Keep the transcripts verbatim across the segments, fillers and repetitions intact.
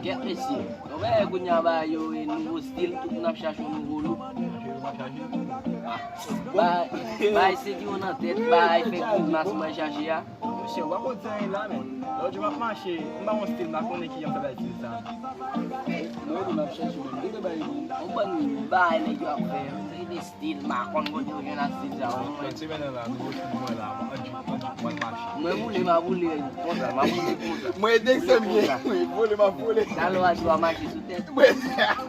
Kèt mesye, nou wè kounye a ba yo e nouvo stil, tout moun ap chache yon nouvo look. Ba, bay se di yo nan tèt, bay fè gwo grimase mwen chache a. Mesye, w pa konn sa ye la, men. Lòt jou m ap mache, m pa yon stil, m pa konnen ki jan m fè bay stil sa. Mwen menm m ap chache, men m te bay li. Yon bann bagay nèg yo ap fè, se de stil, m pa konn kote yo jwenn ak stil sa, mwen. Mwen se mennen la, nouvo stil mwen la, ann jou, ann jou, mwen mache. Mwen boule, m a boule, konsa, m a boule konsa. Mwen ede se byen, wi, vole, m a vole. Talè w a di w a mache sou tèt. Mwen,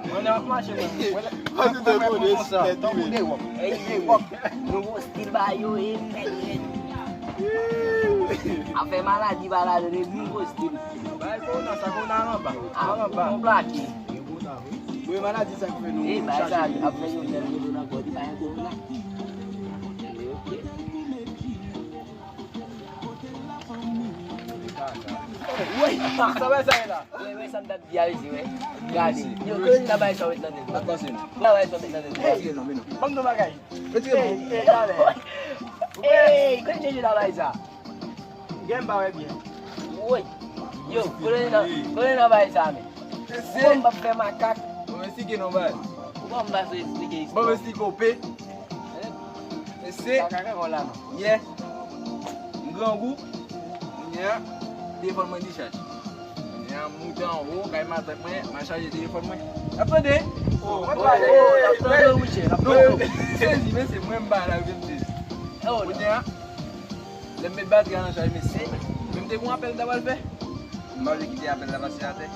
mwen ap mache, mwen. Mwen, mwen, mwen, mwen, konsa. Tankou de wòk. Ey, de wòk. Nouvo stil ba yo, e nèg, nèg. Afè maladi ba la, de nouvo stil. Bay kòwona, sa kòwona an anba. An anba. An anba. Mwen maladi sa k fè nou chache. Ey, bay sa, ap fè yo fè yo nan kò, di bay kòwona. Woy! Sa bay sa ye la? Woy, woy, sa m t ap di a, mesye, woy. Gade. Yo, kote la bay sa w met nan tèt ou? Ap pase non. La bay sa w met nan tèt ou? Pase non, men non. Ban m yon bagay. Retire pou. Ey, ey, talè. Ey, kote Jeje la bay sa? Gen m pa wè byen. Woy. Yo, kote nan, kote nan bay sa, men? Ou konn m p ap fè makak. Bon, men si gen non bay. Ou konn m pa sou eksplike istwa. Bon, men si kope. Mesye, yè, m grangou, kounye a, telefòn mwen dichaj. Kounye a, m moute anwo, kay matant mwen, m al chaje telefòn mwen. N ap tande? Oh, oh, oh, n ap tande, wi, chè, n ap tande. Sezi, mesye, mwen m pa la, wi, m sezi. Kounye a, lè m met batri a nan chaj, mesye, men m te gen yon apèl m ta pral fè. M pa vle kite apèl la pase atè.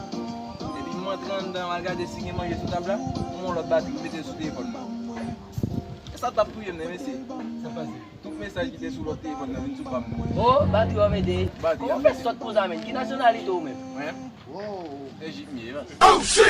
Epi m antre anndan, m al gade si gen manje sou tab la, m wè yon lòt batri, m mete l sou telefòn mwen. E sa t ap touye m, nen, mesye. Sa pase? Tout mesaj ki te sou lòt telefòn nan vin sou pa m. Oh, batri w mete. Batri a mete. Kòman w fè sòt konsa, menm? Ki nasyonalite w menm? Mwen? Ejip m ye, man. Oh, shit!